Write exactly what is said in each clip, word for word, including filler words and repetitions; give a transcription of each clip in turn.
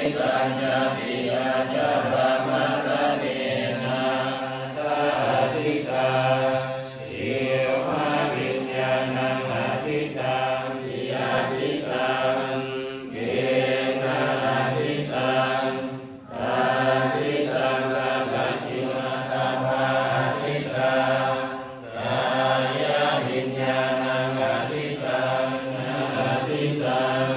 Tañca piyācaraṃ maraṇena sā atītā. Jivhāviññāṇaṃ atītaṃ, piyādītaṃ, gehaādītaṃ, ādītaṃ rakkhatina, ābhāsātītaṃ. Kāyaviññāṇaṃ atītaṃ, atītaṃ,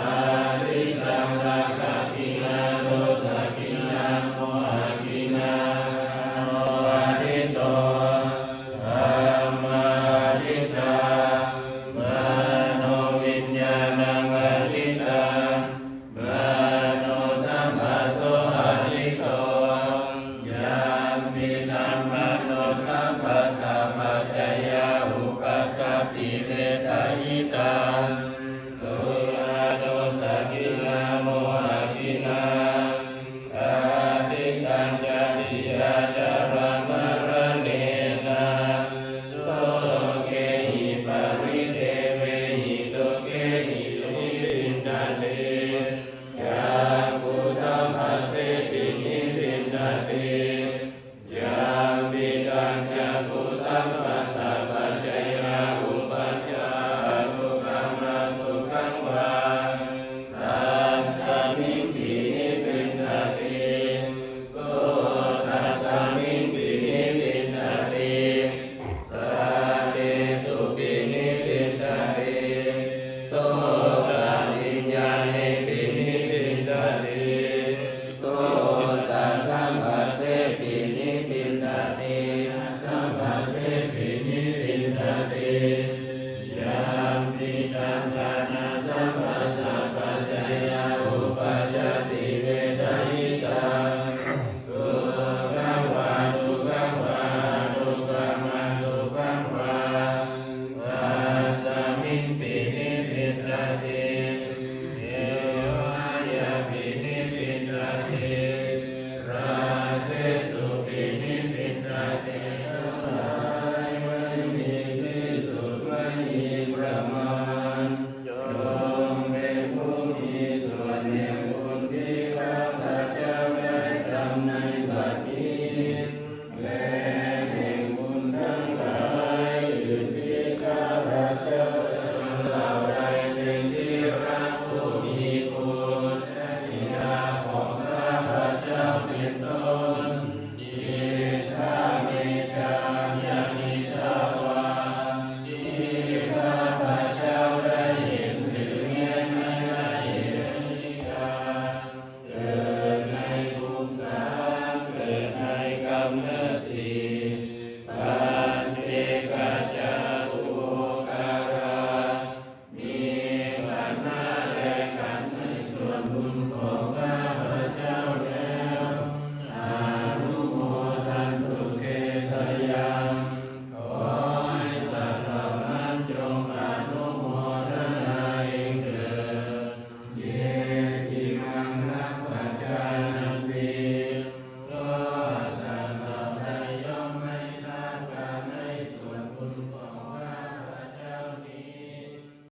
atītaṃ rakkhatina, dosakkhina, mohakkhina. Manoatīto, dhammātītā. Manoviññāṇaṃ atītaṃ, manosamphasso atīto. Yampidaṃ manosamphassapaccayaṃ uppajjati vedayitaṃ, sukhā dosakkhina mohakkhina. Atītañca piyācaraṃ maraṇena sokehi paridevehi dukkhehi nibbindati, cakkhusamphasseti nibbindati. Yampidaṃ cakkhusamphassapaccayaṃ uppajjā dukkhaṃ vā sukhaṃ vā, tassaṃ nibbindati. Sotassaṃ nibbindati. Saddesupi nibbindati. Sotaviññāṇepi nibbindati. Sotasamphasseti nibbindati. Samphasseti nibbindati. Yampidaṃ ghānasamphassapaccayaṃ uppajjati vedayitaṃ, sukhaṃ vā dukkhaṃ vā adukkhamasukhaṃ vā, tassaṃ nibbindati. Jivhāyapi nibbindati. Rasesupi nibbindati. ไม่มีที่สุด ไม่มีประมาณ จงเป็นผู้มีส่วนแห่งบุญที่ข้าพเจ้าได้ทำในบัดนี้ และแห่งบุญทั้งหลายอื่นที่ข้าพเจ้าจะเหล่าใดเป็นที่รักผู้มีคุณ และบิดาของข้าพเจ้าเป็นต้น Iddha me jānati tava ที่ข้าพเจ้าได้เห็นหรือแม้ไม่ได้เห็น เกิดในภูมิสาม เกิดในกำเนิดสี่ Pañcekajjhakuhokāra มีขันธ์ห้าและขันธ์หนึ่ง ส่วนบุญของ